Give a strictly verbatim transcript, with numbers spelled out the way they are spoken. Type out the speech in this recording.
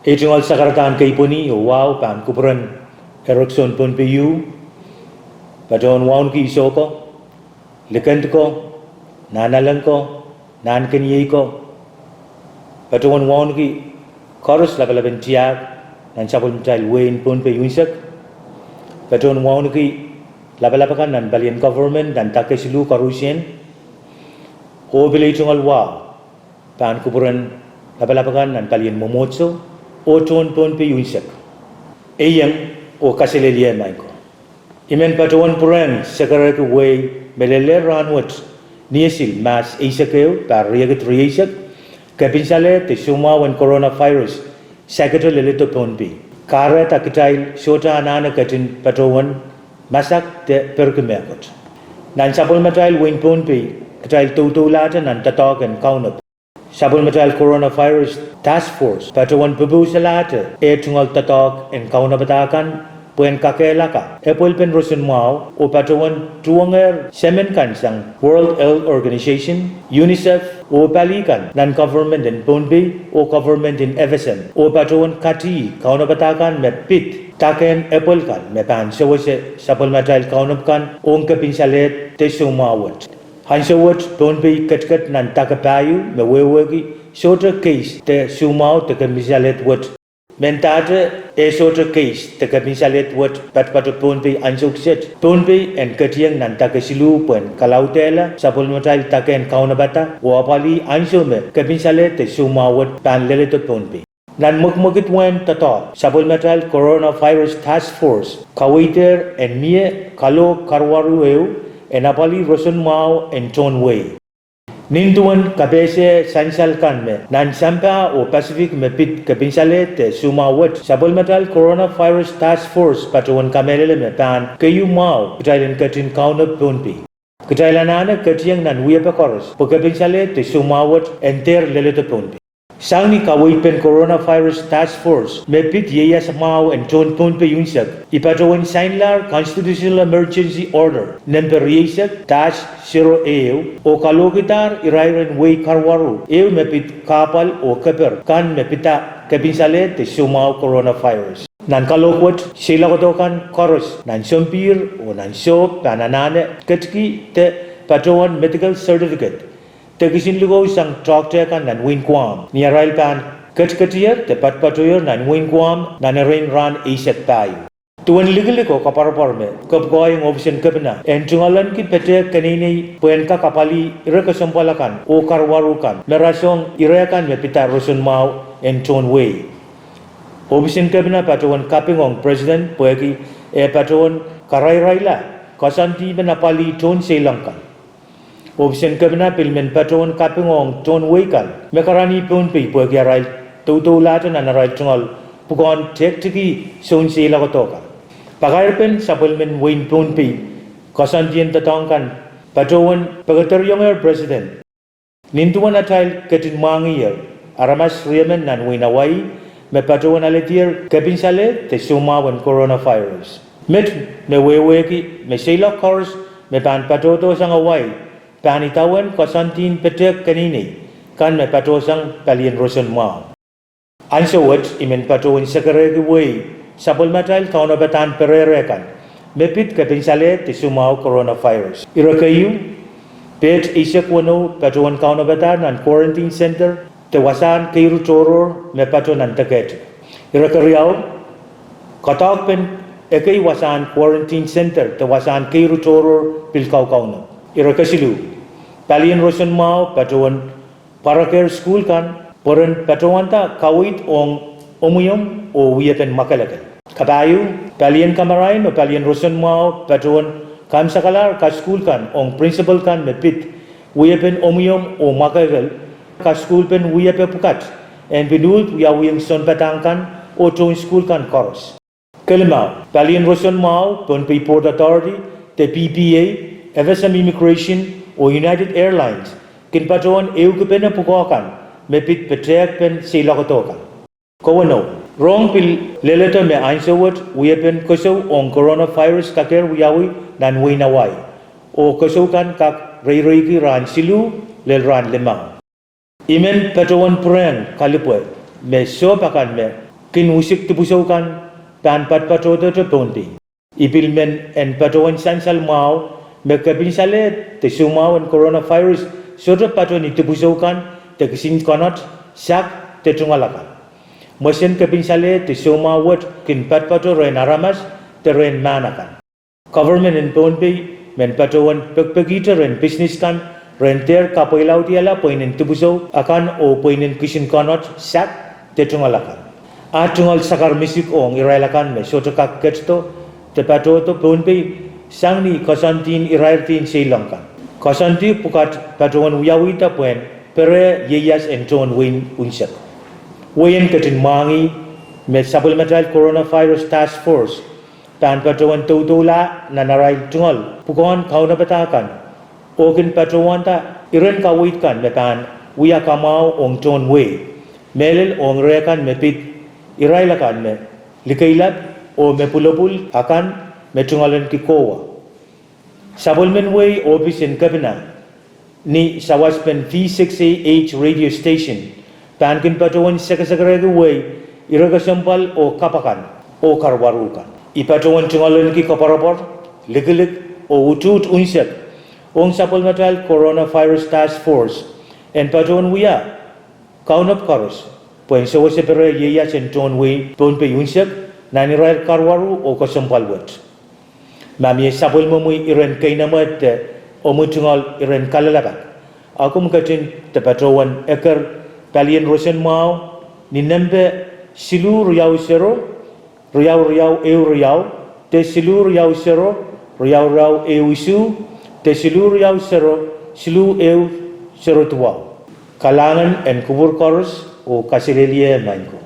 Ei tungoal sakaradahn keipweni oh wahu pahn kupwuren Erickson Pohnpei U, patohwan wauneki isoh ko, likend ko, nahnalek ko, nahnkeniei ko, patohwan wauneki koaros lapalapen tiahk nan sapwellimatail wehin Pohnpei unsek, patohwan wauneki lapalap akan nan palien government nan dake siluh koaruhsie, oh pil ei tungoal wahu pahn kupwuren lapalap akan nan palien mwomwohdiso oh tohn Pohnpei unsek. Ei iang oh kaselehlie maing ko. I men patohwan pwurehng sekerehki wehi me lelehr rahnwet, Niesil, Mahs eisek ehu, pahr riekid rieisek, kepinsaleh de soumwahu en coronavirus saikinte leledo Pohnpei. Kahrehda kitail sohte anahne ketin patohwan masak de perki mehkot. Nan sapwellimatail wehin Pohnpei, kitail doudoulahte nan doadoahk en kaunop. Sapwellimatail Coronavirus Task Force patohwan pwupwusalahte eh tungoal doadoahk en kaunopada kan pwehn kakehlaka epwelpen roson mwahu oh patohwan tuhwongehr semen kan sang World Health Organization, UNICEF, oh pali kan nan government en Pohnpei oh government en FSM, oh patohwan katih kaunopada kan me pid dakehn epwel kan me pahn sewese sapwellimatail kaunop kan ong kepinsaleh de soumwahu wet. Ansou wet Pohnpei ketiket nan dake pahieu me wehwehki sohte case de soumwahu de kepinsaleh wet. Mendahte eh sohte case de kepinsaleh wet patopato Pohnpei ansou kiset, Pohnpei en ketiong nan dake siluh pwehn kalaudehla sapwellimatail dakehn kaunopada oh apwalih ansou me kepinsaleh de soumwahu wet pahn leledo Pohnpei. Nan mwekmwekid wehn doadoahk, sapwellimatail Coronavirus Task Force kaweid en mie kalohk karuwaru ehu en apwalih roson mwahu en tohn wehi. Nin duwen kapehse sansal kan me nan sampah oh Pacific me pid kepinsaleh de soumwahu wet, sapwellimatail Coronavirus Task Force patohwan kamehlele me pahn keieu mwahu kitail en ketin kaunop Pohnpei. Kitail anahne ketiong nan wiepe koaros pwe kepinsaleh de soumwahu wet en dehr leledo Pohnpei. Sang ni kaweidpen Coronavirus Task Force me pid ieias mwahu en tohn Pohnpei unsek, I patohwan sainlahr Constitutional Emergency Order nempe rieisek dash zero ehu oh kalohkidahr irairen wehi karuwaru ehu me pid kahpwal oh keper kan me pid kepinsaleh de soumwahu coronavirus. Nan kalohk wet, seiloakedo kan koaros nan sompihr oh nan sohp pahn anahne ketiki de patohwan medical certificate de kisin likou sang toahkte kan nan wehin Guam ni arail pahn ketiketier de patopatohier nan wehin Guam nan erein rahn eisek pahieu. Duwen likilik oh koapworopwor me kepwukoahiong ohpis en kepina en tungoalenki petehk keneinei pwehn kak apwalih ire kesempwal akan oh karuwaru kan me rasehng ire kan me pid roson mwahu en tohn wehi. Ohpis en kepina patohwan kaping ong Presiden pwehki eh patohwan karairaila koasoandi men apwalih tohn seiloak kan. Ohpis en kepina pil men patohwan kaping ong tohn wehi kan me karanih Pohnpei pwehki arail doudoulahte nan arail tungoal pwukoahn tehtiki soun seiloakedo kan. Pakairepen sapwellimen wehin Pohnpei, koasoandien doadoahk kan patohwan pekederiongehr Presiden. Nin duwen atail ketin mwahngiher, aramas riemen nan wehin Hawaii me patohwan aledier kepinsaleh de soumwahu en coronavirus. Met me wehwehki me seiloak koaros me pahn patohdo sang Hawaii pahn idawehn koasoandien petehk keneinei kan me patohsang palien roson mwahu. Ansou wet I men patohwan sekerehki wehi sapwellimatail kaunopadahn perehre kan me pid kepinsaleh de soumwahu coronavirus. Ire keieu, peht eisek weneu patohwan kaunopada nan quarantine center de wasahn keiru tohrohr me pato nan Deketik. Ire keriau, koadoahkpen ekei wasahn quarantine center de wasahn keiru tohrohr pil kaukauno. Ire kesiluh, palien roson mwahu patohwan pwarekehr sukuhl kan pwe ren patohwanda kaweid ong omwiomw oh wiepen mwakelekel. Kapahieu, palien kamarain oh palien roson mwahu patohwan kamwsakalahr kasukuhl kan ong prinsipal kan me pid wiepen omwiomw oh mwakelekel, kasukuhlpen wiepe pwukat en pil uhd wiawihong sounpadahk kan oh tohn sukuhl kan koaros. Kelimau, palien roson mwahu, Pohnpei Port Authority de PPA, FSM Immigration oh United Airlines kin patohwan ehukipene pwukoa kan me pid petehkpen seiloakedo kan. Keweneu, rong pil leledo me ansou wet wiepen kesou ong coronavirus kakehr wiawi nan wehin Hawaii, oh kesou kan kak reireiki rahn siluh lel rahn limau. I men patohwan pwurehng kalipwe me sohp akan me kin wisik dipwisou kan pahn patpatohdohte Pohnpei. I pil men en patohwen sansal mwahu me kepin salehd de soumwahu en coronavirus sohte pato ni dipwisou kan de kisin konot, sak, de tungoal akan. Mwesen kepin salehd de soumwahu wet kin patpato rehn aramas de rehn mahn akan. Government en Pohnpei men patohwen pekipekihte rehn pisines kan rehn dehr kapwailaudihla pweinen dipwisou akan oh pweinen kisin konot, sak, de tungoal akan. Aht tungoal sakar misik ong irail akan me sohte kak ketido de patohdo Pohnpei sang ni koasoandien irair dihn seilong kan. Koasoandi pwukat patohwen wiawihda pwehn pere ieias en tohn wehin unsek. Wehin ketin mwahngih me sapwellimatail Coronavirus Task Force pahn patohwen doudoula nan arail tungoal pwukoahn kaunopada kan oh kin patohwanda iren kaweid kan me pahn wia kamwahu ong tohn wehi, mehlel ong reh kan me pid irail akan me likeilap oh me pwulopwul akan me tungoalenki kohwa. Sapwellimen wehi ohpis en kepina ni sawasepen V six A H radio station pahn kin patohwen sekesekerehki wehi ire kesempwal oh kapw akan oh karuwaru kan. I patohwen tungoalenki koapworopwor, likilik, oh utuht unsek ong sapwellimatail Coronavirus Task Force en patohwen wia kaunop koaros pwehn sewese pere ieias en tohn wehin Pohnpei unsek nan irair karuwaru oh kesempwal wet. Ma mie sapwellimomwi iren keinemwe de omwi tungoal iren kalelapak, a komw ketin de patohwen eker palien roson mwahu ni nempe siluh riau sero, riau riau ehu riau, de siluh riau sero, riau riau ehu isuh, de siluh riau sero, siluh ehu sero duwau. Kalahngan en kupwur koaros oh kaselehlie maing ko.